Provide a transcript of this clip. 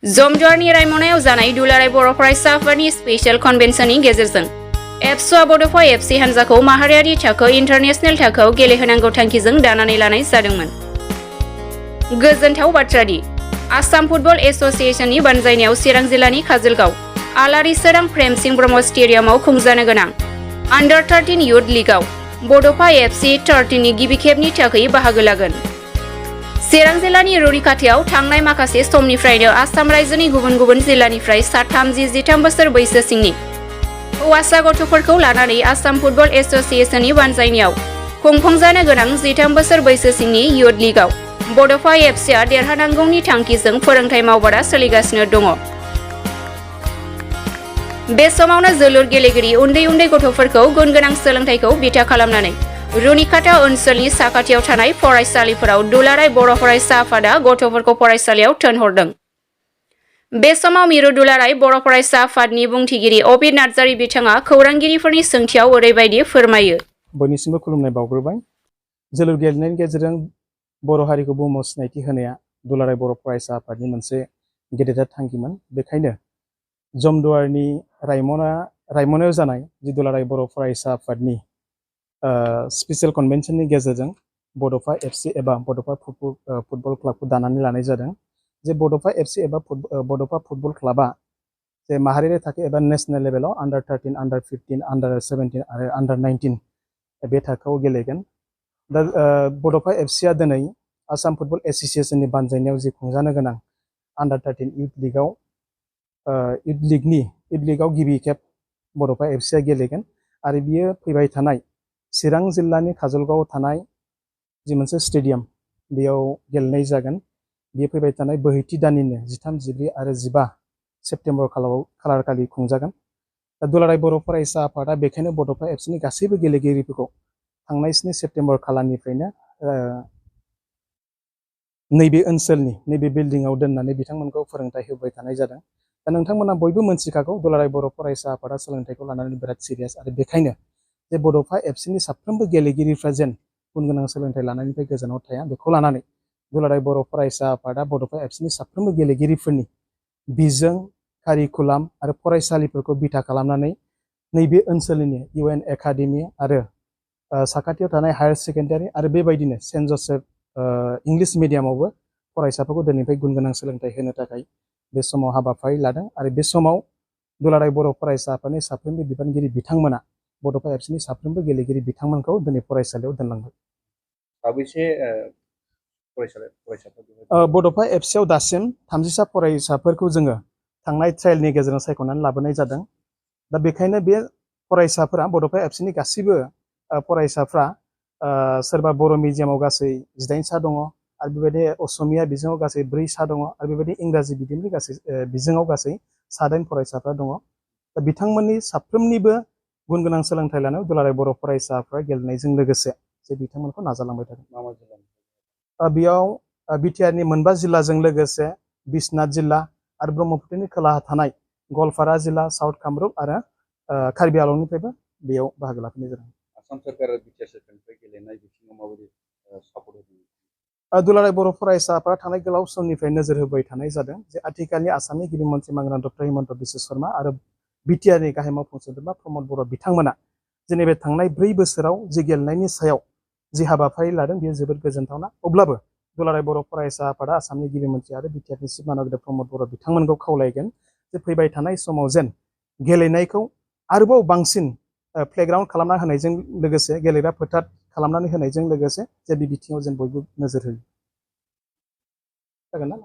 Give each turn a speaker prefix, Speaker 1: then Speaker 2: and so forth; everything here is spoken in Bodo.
Speaker 1: जमदुवारनि रायमनायाव जानाय दुलाराय बर' फरायसा आफादनि स्पेशल कन्वेन्शननि गेजेरजों एबसुआ बड'फा एफसि हान्जाखौ माहारियारि थाखो इन्टारनेशनेल थाखोआव गेलेहोनांगौ थांखिजों दानानै लानाय जादोंमोन। गोजोनथाव बाथ्रादि आसाम फुटबल एस'सिएशननि बानजायनायाव चिरां जिल्लानि काजोलगाव आलारि सोरां प्रेमसिं ब्रह्म स्टेडियामाव खुंजानो गोनां आन्डार 13 युथ लीगआव बड'फा एफसि 13नि गिबि खेबनि थाखाय बाहागो लागोन। चिरां जिल्लानि रुनिखाथियाव थांनाय माखासे समनिफ्रायनो आसाम रायजोनि गुबुन गुबुन जिल्लानिफ्राय सा 30-13 बोसोर बैसो सिंनि हौवासा गथ'फोरखौ लानानै आसाम फुटबल एस'सिएशननि बानजायनायाव खुंफुंजानो गोनां 13 बोसोर बैसो सिंनि युथ लीगआव बड'फा एफसिआ देरहानांगौनि थांखिजों फोरोंथाय मावबादा सोलिगासिनो दङ। बे समावनो जोलुर गेलेगिरि उन्दै गथ'फोरखौ गुनगोनां सोलोंथायखौ बिथा खालामनानै रुनिखाता ओनसोलनि साखाथियाव थानाय फरायसालिफोराव दुलाराय बर' फरायसा आफादा गथ'फोरखौ फरायसालियाव थिनहरदों। बे समाव मिरु दुलाराय बर' फरायसा आफादनि बुंथिगिरि अबिर नार्जारी बिथाङा खौरांगिरिफोरनि सोंथियाव ओरैबायदि फोरमायो।
Speaker 2: बयनिसिमबो खुलुमनाय बावग्रोबाय। जोलुर गेलेनायनि गेजेरजों बर' हारिखौ बुहुमाव सिनायथि होनाया दुलाराय बर' फरायसा आफादनि मोनसे गेदेर थांखिमोन। बेखायनो जमदुवारनि रायमनायाव जानाय जि दुलाराय बर' फरायसा आफादनि स्पेशल कन्वेन्शननि गेजेरजों बड'फा एफसि एबा बड'फा फुटबल क्लाबखौ दानानै लानाय जादों। जे बड'फा एफसि एबा बड'फा फुटबल क्लाबा जे माहारियारि थाखो एबा नेशनेल लेभेलाव आन्डार 13, आन्डार 15, आन्डार 17 आरो आन्डार 19 बे थाखोआव गेलेगोन। दा बड'फा एफसिआ दिनै आसाम फुटबल एस'सिएशननि बानजायनायाव जि खुंजानो गोनां आन्डार 13 युथ लीगआव गिबि खेब बड'फा एफसिआ गेलेगोन आरो बियो फैबाय थानाय चिरां जिल्लानि काजलगावआव थानाय जि मोनसे स्टेडियाम बेयाव गेलेनाय जागोन। बेयो फैबाय थानाय बोहैथि दाननिनो 13, 14 आरो 15 सेप्तेम्बर खालारखालि खुंजागोन। दा दुलाराय बर' फरायसा आफादा बेखायनो बड'फा एफसिनि गासैबो गेलेगिरिफोरखौ थांनाय 7 सेप्तेम्बर खालारनिफ्रायनो नैबे ओनसोलनि नैबे बिल्डिंआव दोननानै बिथांमोनखौ फोरोंथाय होबाय थानाय जादों। दा नोंथांमोना बयबो मोनथिखागौ दुलाराय बर' फरायसा आफादा सोलोंथाइखौ लानानै बिराद सिरियास आरो बेखायनो जे बड'फा एफसिनि साफ्रोमबो गेलेगिरिफ्रा जेन गुनगोनां सोलोंथाइ लानायनिफ्राय गोजानाव थाया बेखौ लानानै दुलाराय बर' फरायसा आफादा बड'फा एफसिनि साफ्रोमबो गेलेगिरिफोरनि बिजों कारिकुलाम आरो फरायसालिफोरखौ बिथा खालामनानै नैबे ओनसोलनि UN एकाडेमि आरो साखाथियाव थानाय हायार सेकेन्डारि आरो बेबायदिनो सेन्ट जसेफ इंलिश मिडियामावबो फरायसाफोरखौ दिनैनिफ्राय गुनगोनां सोलोंथाइ होनो थाखाय बे समाव हाबाफारि लादों आरो बे समाव दुलाराय बर' फरायसा आफादनि साफ्रोमबो बिबानगिरि बिथांमोना बड'फा एफसिनि साफ्रोमबो गेलेगिरि बिथांमोनखौ दिनै फरायसालियाव दोनलांबाय। बड'फा एफसिआव दासिम 30सा फरायसाफोरखौ जोङो थांनाय ट्रायलनि गेजेरजों सायख'नानै लाबोनाय जादों। दा बेखायनो बे फरायसाफोरा बड'फा एफसिनि गासैबो फरायसाफ्रा सोरबा बर' मिडियामाव गासै 18 सा दङ आरो बेबायदि असमिया बिजोङाव गासै 4 सा दङ आरो बेबायदि इंराजि बिजोंनि गासै बिजोङाव गासै 7 फरायसाफ्रा दङ। दा बिथांमोननि साफ्रोमनिबो गुनगोनां सोलोंथाइ लानायाव दुलाराय बर' फरायसाफ्रा गेलेनायजों लोगोसे जे बिथांमोनखौ नाजालांबाय थादों। बेयाव बिटिआरनि 9 जिल्लाजों लोगोसे बिश्वनाथ जिल्ला आरो ब्रह्मपुत्रनि खोलाहा थानाय गवालपारा जिल्ला, साउथ कामरुप आरो कार्बि आंलंनिफ्रायबो बेयाव बाहागो लाफैनाय जादों। आसाम सोरखार बिटिआर सोरखारनिफ्राय गेलेनाय बिथिङाव माबायदि सापर्ट होदों? दुलाराय बर' फरायसा आफादा थानाय गोलाव समनिफ्राय नोजोर होबाय थानाय जादों जे आथिखालनि आसामनि गिबि मन्त्रि मानगोनां डक्टर हिमन्त बिश्व शर्मा आरो बिटिआरनि गाहाय मावफुं सोद्रोमा प्रमद बर' बिथांमोना जेने बे थांनाय 4 बोसोराव जि गेलेनायनि सायाव जि हाबाफारि लादों बेयो जोबोद गोजोनथावना। अब्लाबो दुलाराय बर' फरायसा आफादा आसामनि गिबि मन्त्रि आरो बिटिआरनि चिफ मानगिरि प्रमद बर' बिथांमोनखौ खावलायगोन जे फैबाय थानाय समाव जेन गेलेनायखौ आरोबाव बांसिन प्लेग्राउन्ड खालामना होनायजों लोगोसे गेलेग्रा फोथार खालामनानै होनायजों लोगोसे जे बे बिथिङाव जों बयबो नोजोर होयो। जागोन ना?